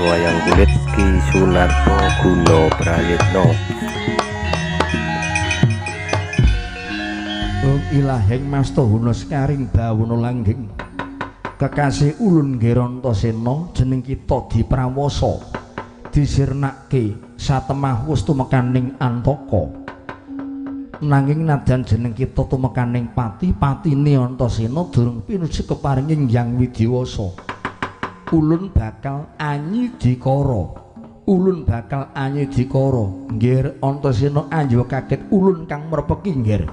wayang kulit Ki Sunarto Guno Prayitno. Om ilahing mastahuna sekaring bawana langgeng. Kekasih ulun nggih Antasena jeneng kita diprawasa disirnake satemah wis tumekaning antaka. Nanging nadyan jeneng kita tumekaning pati, patine Antasena durung pinuju keparinging Hyang Widiwasa. Ulun bakal anyidikara. Ulun bakal anyidikara. Nggih Antasena anjuwa kaget ulun kang mrepeki nggih.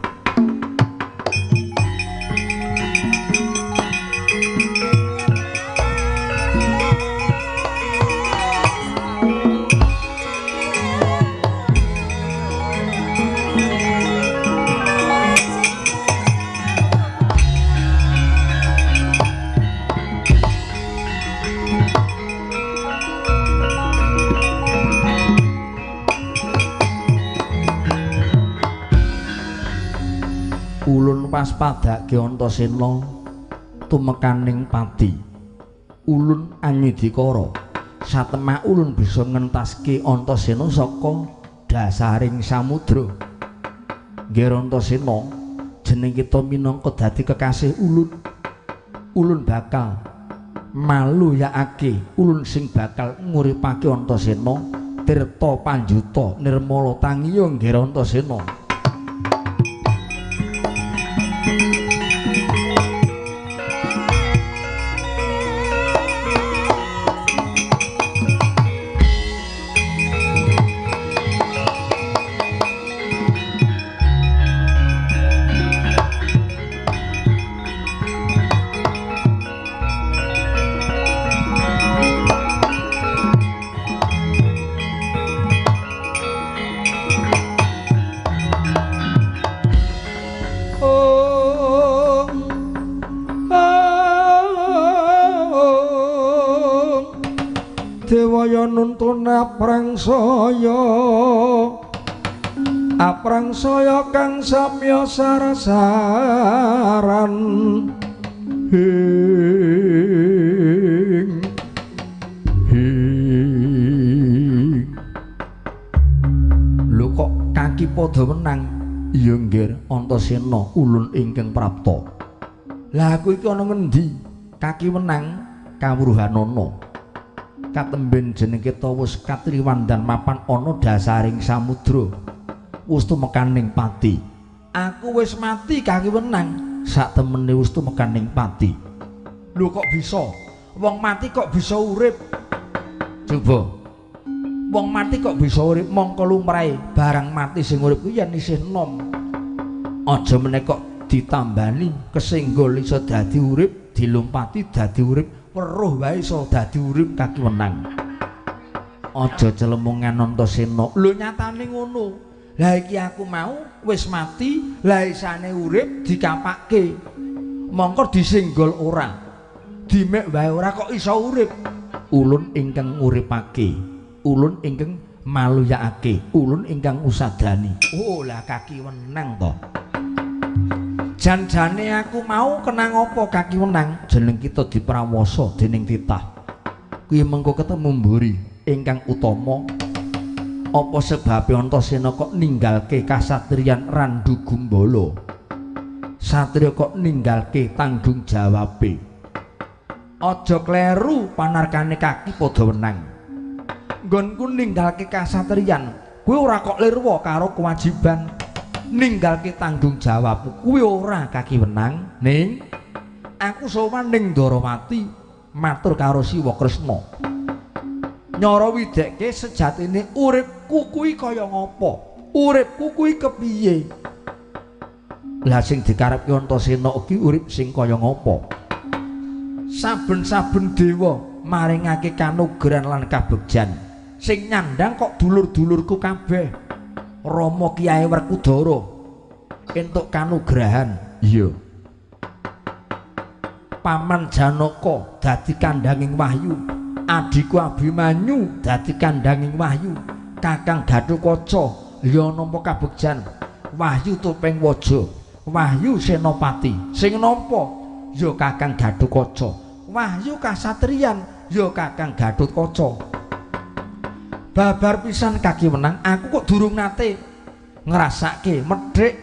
Ulun waspadake Antasena tumekaning pati. Ulun anyidikara. Satemah ulun bisa ngentaske Antasena saka dasaring samudra. Nggih Antasena, jeneng kita minangka dadi kekasih ulun. Ulun bakal maluyakake, ulun sing bakal nguripake Antasena tirta panjuta nirmala tangiya nggih Antasena. Dewaya nuntun aprangsaya, aprangsaya kang samya sarasaran. Hing hing. Lho kok kaki padha wenang? Iya nggih Antasena ulun ingkang prapta. Lah aku iki ana ngendi? Kaki wenang kawruhanana. Katemben jeneng kita wis katriwandan mapan ana dasaring samudra. Wis tumekaning pati. Aku wis mati kaki wenang, sak temene wis tumekaning pati. Lho kok bisa? Wong mati kok bisa urip? Coba. Wong mati kok bisa urip? Mongko lumrahe barang mati sing urip kuwi yen isih nom. Aja meneh kok ditambani kesenggol iso dadi urip, dilumpati dadi urip. Weruh wae iso dadi urip kaki wenang. Aja celemongan Antasena. Lho nyatane ngono. Lah iki aku mau wis mati, lah isane urip dikapake. Mongko disenggol ora. Dimek wae ora kok iso urip. Ulun ingkang nguripake, ulun ingkang maluyakake, ulun ingkang usadani. Oh lah kaki wenang to. Janjane aku mau kenang apa kaki wenang? Jeneng kita diprawasa dening titah. Kuwi mengko ketemu mburi ingkang utama. Apa sebabe Antasena kok ninggalke kasatriyan Randu Gumbala? Satriya kok ninggalke tanggung jawabe. Aja kleru panarkane kaki padha wenang. Nggonku ninggalke kasatriyan, kuwi ora kok lirwa karo kewajiban. Ninggalke tanggung jawabmu kuwi ora kaki wenang. Ning aku sowan ning Ndorowati matur karo Siwa Kresna. Nyara widekke sejatine uripku kuwi kaya ngapa? Uripku kuwi kepiye? Lah sing dikarepke Antasena iki urip sing kaya ngapa? Saben-saben dewa maringake kanugrahan lan kabegjan. Sing nyandang kok dulur-dulurku kabeh. Rama Kyai Werkudara entuk kanugrahan. Iya. Paman Janaka dadi kandhanging wahyu, adhiku Abimanyu dadi kandhanging wahyu, Kakang Gatotkaca ya nampa kabegjan, wahyu topeng waja, wahyu senopati. Sing nampa ya Kakang Gatotkaca, wahyu kasatriyan ya Kakang Gatotkaca. Babar pisan kaki wenang, aku kok durung nate ngrasake medhik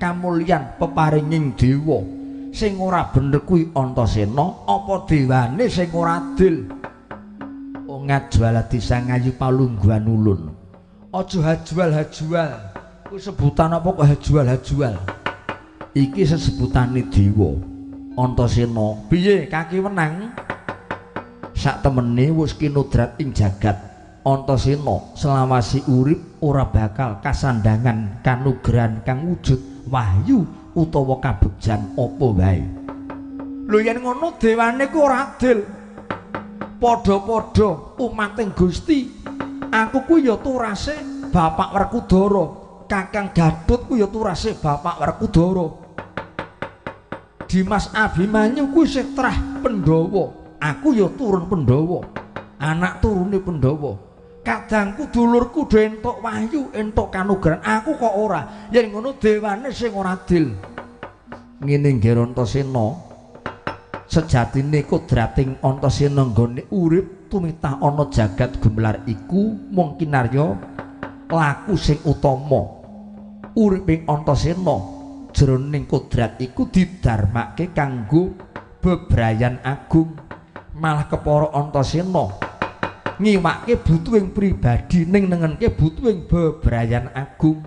kamulyan peparinging dewa. Sing ora bener kuwi Antasena apa dewane sing ora adil? Ngajwal disangayu palungguhan ulun. Aja hajual-hajual. Kuwi sebutan apa kok hajual-hajual? Iki sesebutane dewa. Antasena, piye kaki wenang? Sak temene wis kinodrat ing jagat. Antasena selawasi urip ora bakal kasandangan kanugrahan kang wujud wahyu utawa kabegjan apa wae. Lho yen ngono dewane ku ora adil. Padha-padha umating Gusti. Aku ku ya turase Bapak Werkudara, Kakang Gatut ku ya turase Bapak Werkudara. Dimas Abimanyu ku isih trah Pandhawa, aku ya turun Pandhawa, anak turune Pandhawa. Kadangku dulurku do entuk wahyu, entuk kanugrahan, aku kok ora. Yen ngono dewane sing ora adil. Ngene nggih Antasena, sejatine kodrating Antasena nggone urip tumitah ana jagat gumelar iku mung kinarya laku sing utama. Uriping Antasena jroning kodrat iku didarmake kanggo bebrayan agung. Malah kepara Antasena ngiwake butuhing pribadi ning nengenke butuhing bebrayan agung.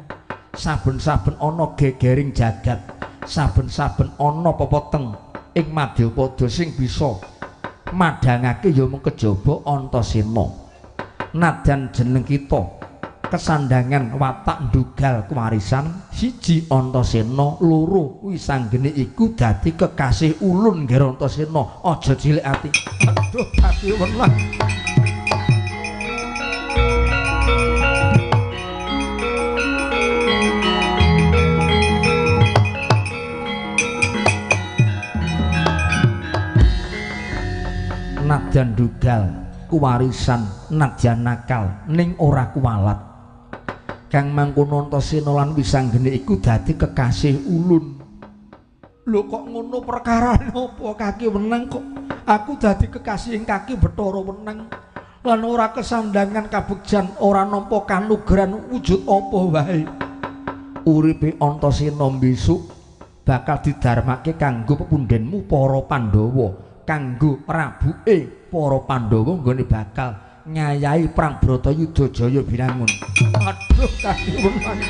Saben-saben ana gegering jagat, saben-saben ana pepeteng ing madyapada sing bisa madhangake ya mung kejaba Antasena. Nadyan jeneng kita kesandangan watak ndugal kewarisan siji Antasena, loro wisanggene iku dadi kekasih ulun nggih Antasena. Aja cilik ati. Aduh ati wenang. Nadyan dugal kuwarisan, nadyan nakal ning ora kuwalat. Kang mangkono Antasena lan wisanggene iku dadi kekasih ulun. Lho kok ngono perkarane apa kaki wenang kok aku dadi kekasih ing kaki Bathara Wenang lan ora kesandangan kabegjan, ora nampa kanugrahan wujud apa wae. Uripe Antasena besok bakal didarmake kanggo pepundhenmu para Pandhawa, kanggo rabuke para Pandhawa nggone bakal ngayahi perang Bratayuda Jaya Binangun. Aduh kaki wenang.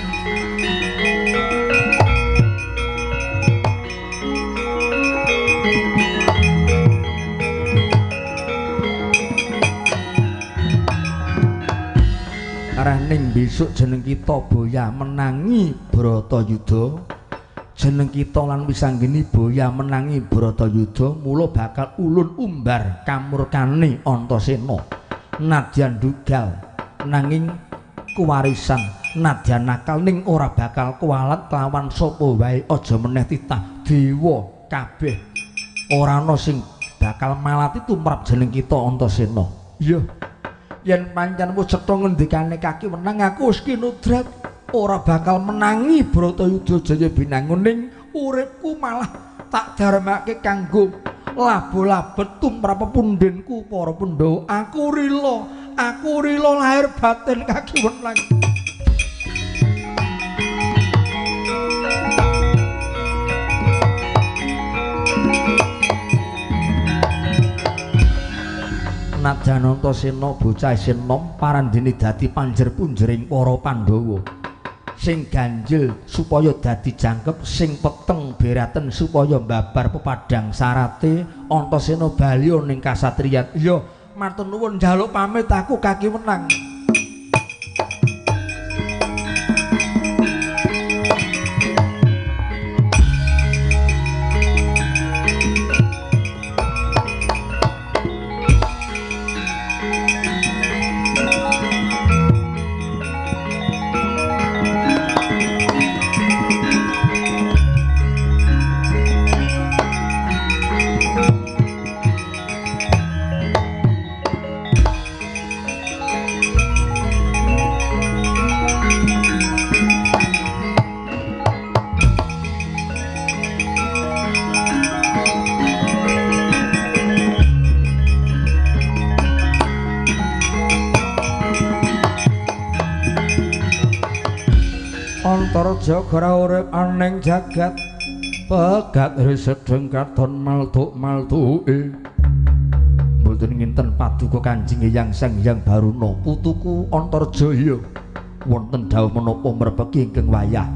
Araning besok jeneng kita boya menangi Bratayuda. Jeneng kita lan wisanggeni boya menangi Bratayuda, mula bakal ulun umbar kamurkane Antasena. Nadyan dugal nanging kuwarisan, nadyan nakal ning ora bakal kuwalat kelawan sapa wae. Aja meneh titah dewa kabeh ora ana sing bakal malati tumrap jeneng kita Antasena. Iya, yen pancen wis cetha ngendikane kaki wenang, aku wis kinudrat ora bakal menangi Bratayuda Jaya Binangun, ning uripku malah tak darmake kanggo labo-labet tumrap pepundhenku para Pandhawa. Aku rila lahir batin kaki wenang. Nadyan Antasena bocah isih enom parandene dadi panjer punjering para Pandhawa. Sing ganjil supaya dadi jangkep, sing peteng beraten supaya mbabar pepadang sarate. Antasena bali ning kasatriyan. Iya, matur nuwun njaluk pamit aku kaki wenang. Antarja gara urip aning jagat pegat sedeng katon maltuk-maltuke. Mboten nginten paduka Kanjeng Hyang Sang Hyang Baruna putuku Antarja iya. Wonten dawuh menapa mrepeki ingkang wayah.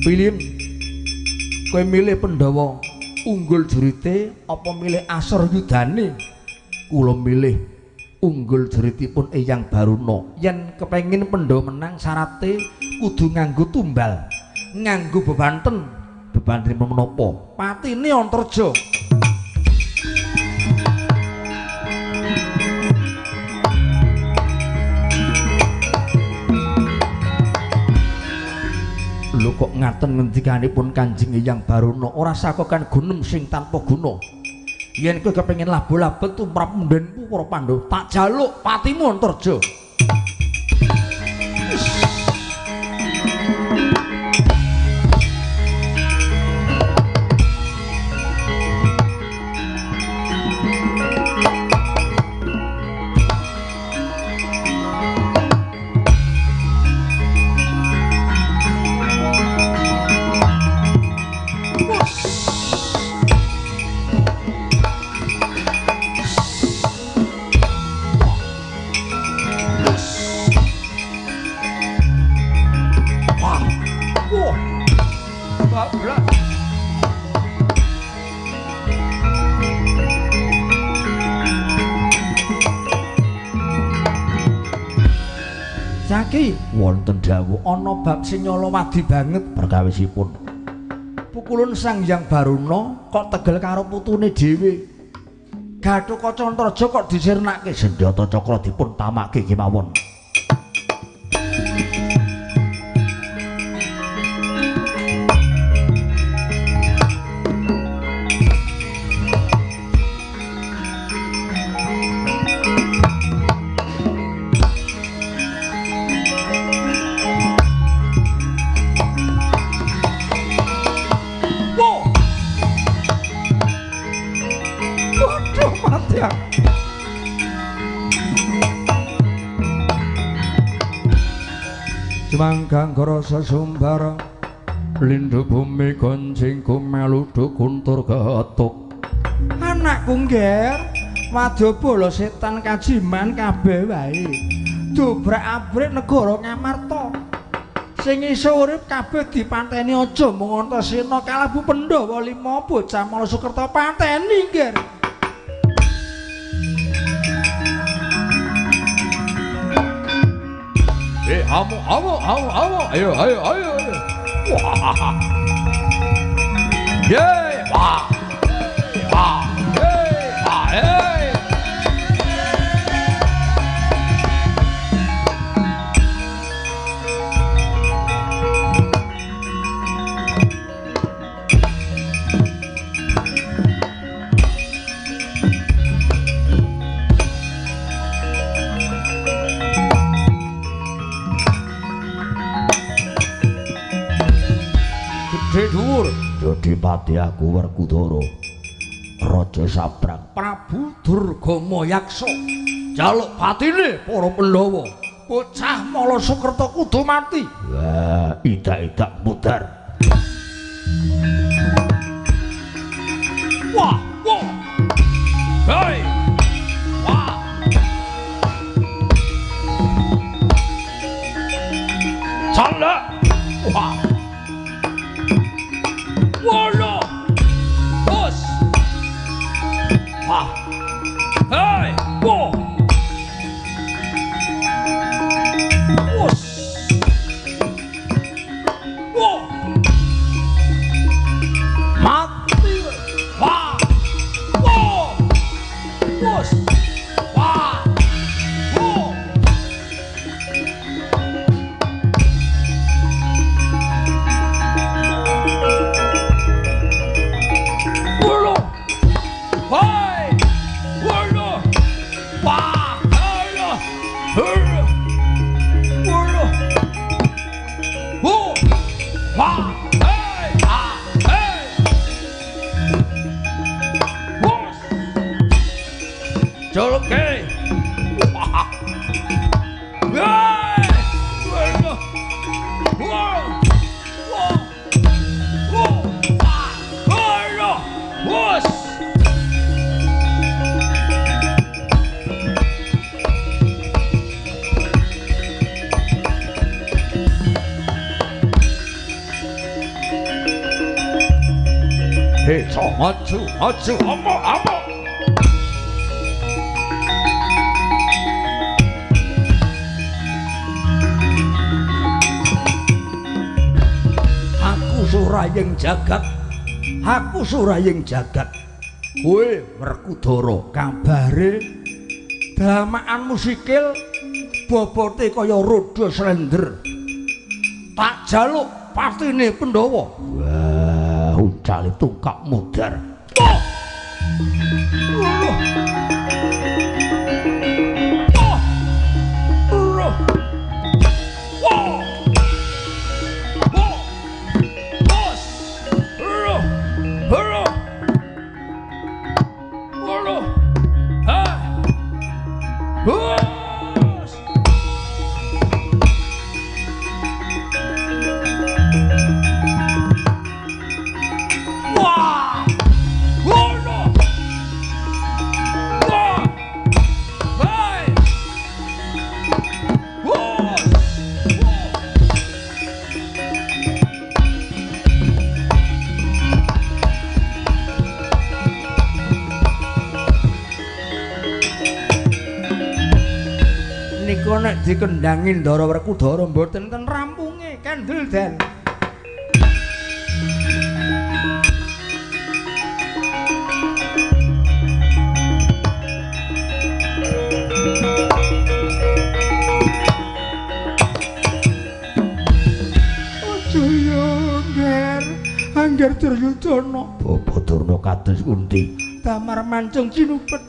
Pilih kowe milih Pandhawa unggul jurite apa milih asor yudane? Kula milih unggul juritipun Eyang Baruna. Yen kepengin Pandhawa menang syarate kudu nganggo tumbal, nganggo bebanten. Bebantenipun menapa? Patine Antarja. Lho kok ngaten ngendikanipun Kanjeng Hyang Baruna, ora sakokan gunem sing tanpa guna. Yen kowe kepengin labo-labo tumrap mbenku para Pandhawa, tak jaluk patimu Antarja. Saiki wonten dawuh ana bab sing nyala wadi banget perkawisipun. Pukulun Sang Hyang Baruna kok tegel karo putune dhewe. Gathotkaca Antarja kok disirnake senjata cakra dipun tamake kemawon. Jemanggang rasa sumbar lindu bumi goncing kumeludu kuntur ketuk. Anakku ngger, wadya bala setan kajiman kabeh wae. Dobrak-abrik negara Ngamarta. Sing iso urip kabeh dipateni aja mung Antasena kalebu Pandhawa lima bocah Malasukerta pateni ngger. Amu, amu, amu, amu, ayo, ayo, ayo, ayo. Wah, ye, wah, wah, ye, wah, ye. Dhuwur dadi pati aku Werkudara Raja Sabrang Prabu Durgama Yaksa jaluk patine para Pandhawa bocah Malasukerta kudu mati. Wah, idak-idak mudhar. Wah, wah. Hei. Wah. Salah. Wah. Wolo. Bos. Wah. Hei, wah. Bos. Wah. Mati. Wah. Wah. Bos. Wah. Wah. Joloke. Wah. Wah. Wah. Maju, maju, apa, apa. Aku suraying jagat, aku suraying jagat. Kowe Werkudara kabare damakanmu sikil bobote kaya roda slender. Tak jaluk patine Pandhawa. Wah, uncale tungkak mudhar. Oh! Oh! Oh! Oh! Oh! Oh! Bos! Oh! Oh! Oh! Ah! Oh! Nek dikendangi Ndara Werkudara mboten ten rampunge kendel den. Aja yo Ngger, Angger Duryudana. Bapa Durna kados pundi? Damar mancung cinupet.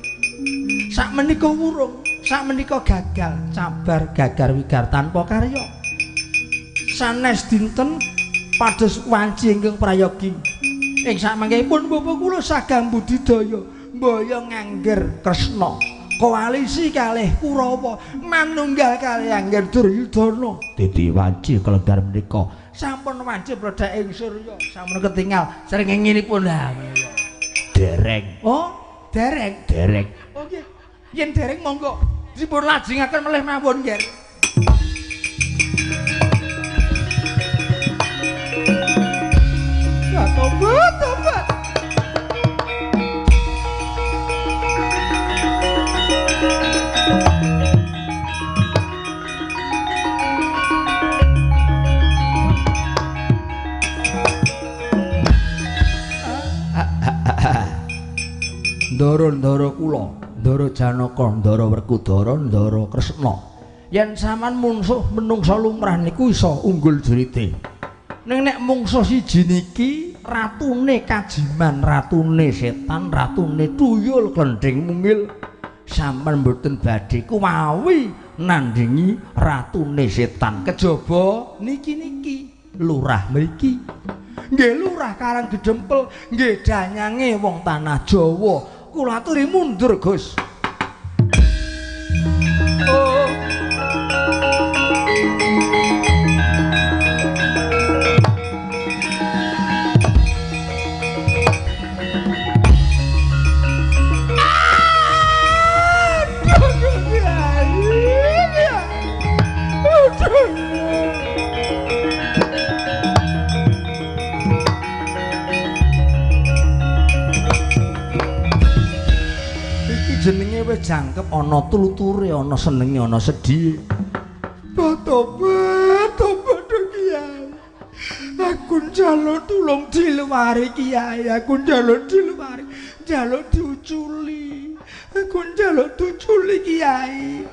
Sakmenika wurung, sakmenika gagal, cabar gagar wigar tanpa karya. Sanes dinten pados wanci ingkang prayogi. Ing sakmangkipun bapa kula sagam budidaya mboyong Angger Kresna koalisi kalih Kurawa manunggal kalih Angger Duryudana. Dadi wanci kelendar menika sampun wanci mledhak ing surya, sampun ketingal srengenginipun. Lah dereng. Oh, dereng. Dereng. Oh nggih. Yen dereng monggo dipun lajengaken melih mawon, Ngger. Ya tobat, tobat. Ndara-ndara kula, Ndara Janaka, Ndara Werkudara, Ndara Kresna. Yen sampean mungsuh menungsa lumrah niku iso unggul jurite. Ning nek mungsuh siji niki ratune kajiman, ratune setan, ratune tuyul klendhing mungil, sampean mboten badhe kuwawi nandhingi ratune setan. Kejaba niki-niki lurah mriki. Nggih lurah Karang Gedempel, nggih danyange wong tanah Jawa. Kula aturi mundur, Gus. Oh. Jenenge wis jangkep ana tluture, ana senenge, ana sedhihe. Tobat, tobat Kiai. Aku njaluk tulung diluwari Kiai, aku njaluk diluwari, njaluk diuculi. Aku njaluk diuculi Kiai.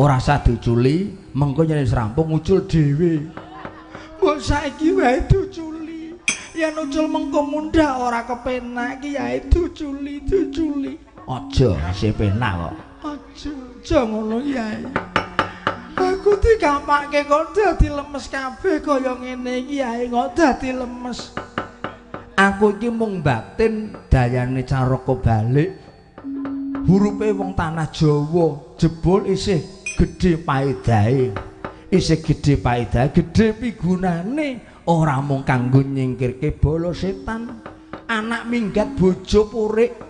Ora usah diuculi, mengko yen wis rampung ucul dhewe. Mbok saiki wae diuculi. Yen ucul mengko mundhak ora kepenak Kiai, diuculi, diuculi. Aja isih penak kok. Aja, aja ngono Kiai. Aku dikampake kok dadi lemes kabeh kaya ngene Kiai, kok dadi lemes. Aku iki mung batin dayane caraka balik. Hurupe wong tanah Jawa jebul isih gedhe paedahe. Isih gedhe paedahe, gedhe pigunane ora mung kanggo nyingkirke bala setan. Anak minggat bojo purik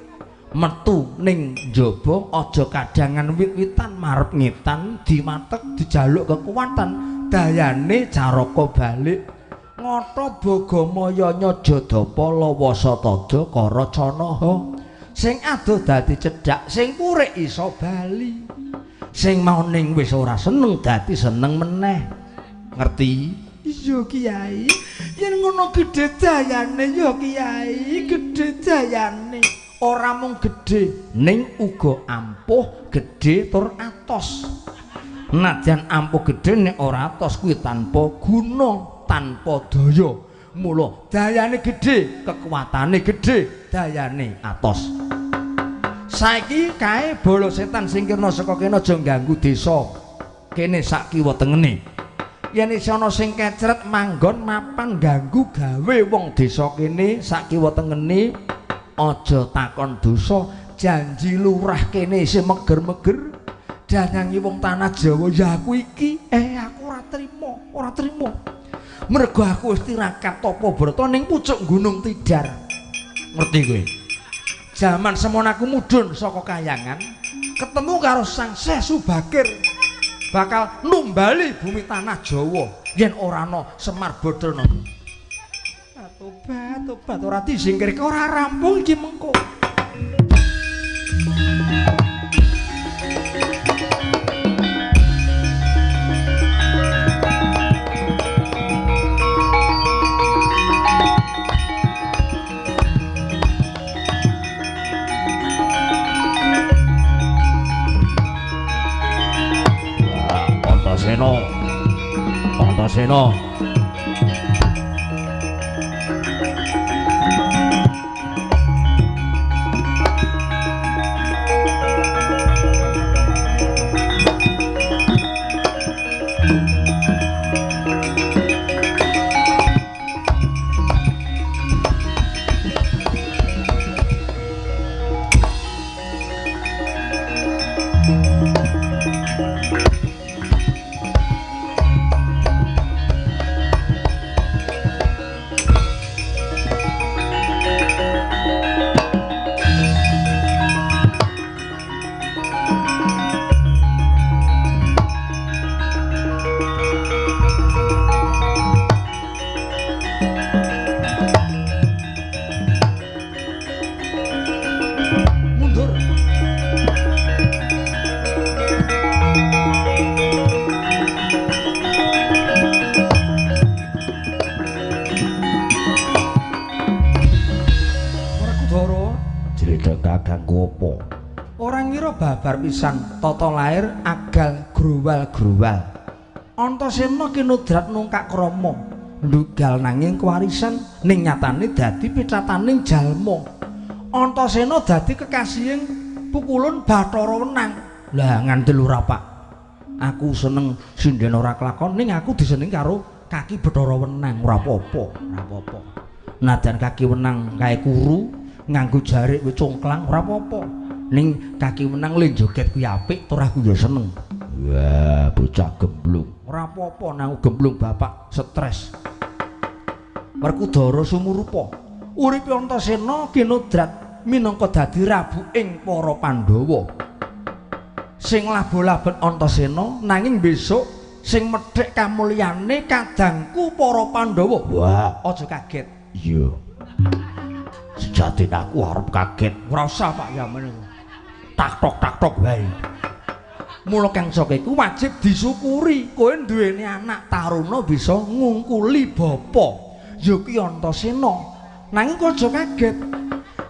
metu ning njaba aja kadangan wit-witan marep ngetan dimatek dijaluk kekuatan dayane caraka balik. Ngata Bogamaya Nyajadapa Lawa Satada Karacanaha. Sing adoh dadi cedhak, sing purik iso bali. Sing mau ning wis ora seneng dadi seneng meneh. Ngerti? Iya Kiai. Yen ngono gedhe dayane ya Kiai, gedhe dayane. Ora mung gedhe, ning uga ampuh, gedhe tur atos. Nadyan ampuh gedhe nek ora atos kuwi tanpa guna, tanpa daya. Mula dayane gedhe, kekuatane gedhe, dayane atos. Saiki kae bala setan sing kirna saka kene aja ganggu desa. Kene sak kiwa tengene. Yen isih ana sing kecret manggon mapan ganggu gawe wong desa kene sak kiwa tengene aja takon dosa, janji lurah kene isih meger-meger danyangi wong tanah Jawa ya aku iki, aku ora trima, ora trima. Mergo aku wis tirakat tapa brata ning pucuk Gunung Tidar. Ngerti kowe? Jaman semono aku mudhun saka kayangan, ketemu karo Sang Syekh Subakir. Bakal numbali bumi tanah Jawa yen ora ana Semar Bodhono. Tobat, tobat ora disingkirke ora rampung iki mengko. Antasena, Antasena. Babar pisan tata lair agal growal-growal. Antasena kinodrat nungkak krama, ndugal nanging kewarisan ning nyatane dadi picataning jalma. Antasena dadi kekasihing pukulun Bathara Wenang. Lah ngandel ora Pak. Aku seneng sinden ora kelakon ning aku disenengi karo kaki Bathara Wenang, ora apa-apa, ora apa-apa. Najan kaki Wenang kae kuru, nganggo jarik wis congklang ora apa-apa. Ning kaki Wenang le joget kuwi apik tur aku ya seneng. Wah, bocah gemblung. Ora apa-apa nang gemblung bapak stres. Werkudara sumurupa. Uripe Antasena kinodrat minangka dadi rabuking para Pandhawa. Sing labo-labet Antasena nanging besok sing medhek kamulyane kadangku para Pandhawa. Wah, aja kaget. Iya. Sejatine aku arep kaget. Ora usah Pak ya meneh. Tak tok wae. Mula kang saka iku wajib disyukuri. Kowe duweni anak taruna bisa ngungkuli bapa. Ya kuwi Antasena. Nanging aja kaget.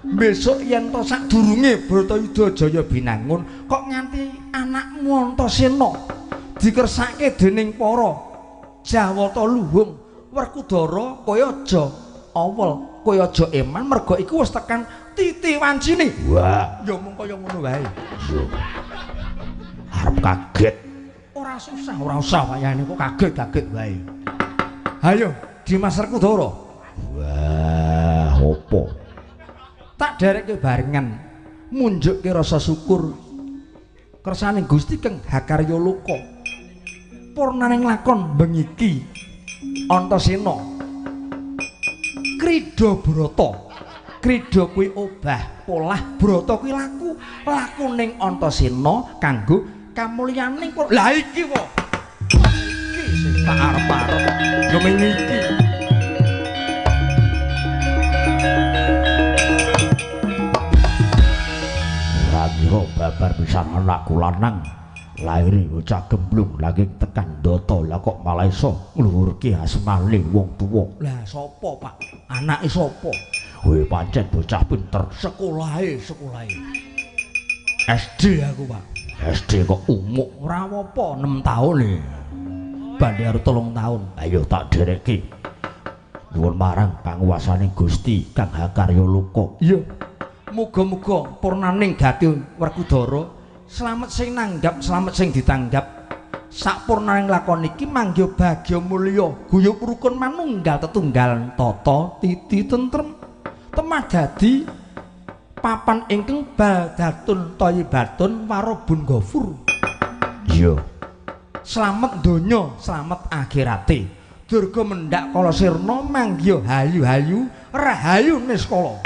Besok yen to sadurunge Bratayuda Jaya binangun kok nganti anakmu Antasena dikersake dening para Jawata Luhung Werkudara, kowe aja awel, kowe aja eman mergo iku wis tekan titi wancine. Wah, ya mung kaya ngono wae. Iya. Arep kaget. Ora susah, ora usah wayane kok kaget-kaget wae. Hayo, Dimas Werkudara. Wah, opo? Tak derekke barengan munjukke rasa syukur kersane Gusti kang hakarya loka. Purnaning lakon bengi iki Antasena Krida Brata. Krida kuwi obah, polah, brata kuwi laku. Laku ning Antasena kanggo kamulyaning. Lah iki wae. Iki sing tak arep-arep. Ya ming iki. Sira babar pisan anakku lanang. Laire bocah gemblung lagi tekan ndata, lah kok malah iso ngluhurke asmane wong tuwa. Lah sapa, Pak? Anake sapa? Kowe pancen bocah pinter. Sekolahe, sekolahe. SD aku, Pak. SD kok umuk ora apa-apa, 6 taun e. Bandhe karo 3 taun. Ayo tak dhereke. Nyuwun marang panguwasane Gusti Kang Hakarya Loka. Iya. Muga-muga purnaning gati Werkudara slamet sing nanggap, slamet sing ditanggap. Sakpurnaning lakon iki manggih bagya mulya, guyub rukun manunggal tetunggal tata titi tentrem. Temah dadi papan ingkang baldatun thayyibatun warabun ghafur. Iya. Slamet donya, slamet akhirate. Durga mendhak kala sirna manggih hayu-hayu, rahayu niskala.